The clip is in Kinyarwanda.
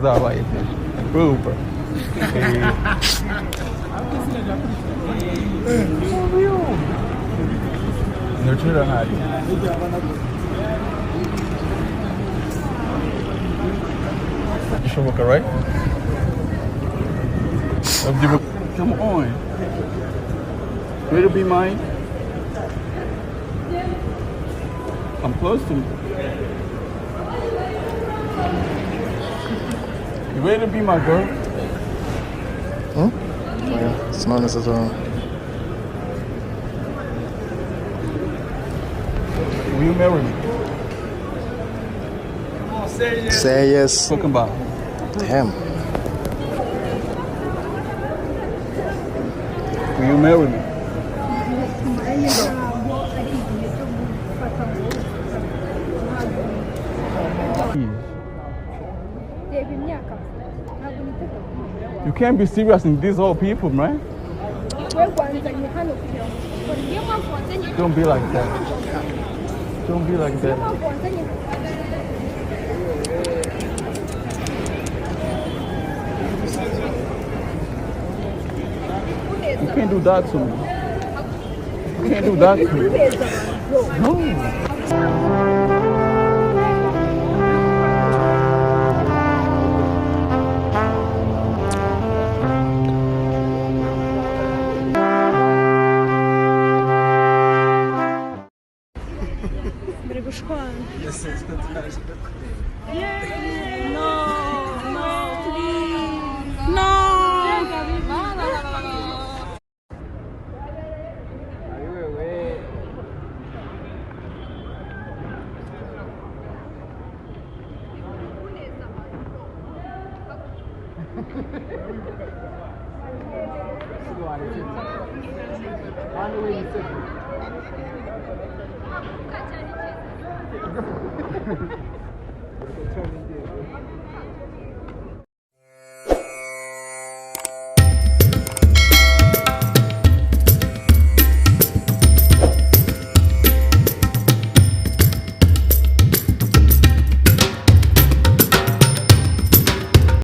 Zabaye urumva. Ntucira hari. Gishoboka, right? Come on. Will you be mine? Come close to me. You ready to be my girl? Yeah, it's not necessary. Will you marry me? Say yes. Talking about. Damn. Will you marry me? Ntabwo ari igihe cyo gufata ngo Please. Reba imyaka mfite, ntabwo niteguye kuba umugore wawe. You can't be serious in these old people, man. We wanzanye hano kugira ngo dukore, niyo mpamvu wanzanye. Don't be like that. Don't be like Niyo that. mpamvu wanzanye. You can't do that to me. You can't do that to me. No. Bari gushwana. No, no, please, no.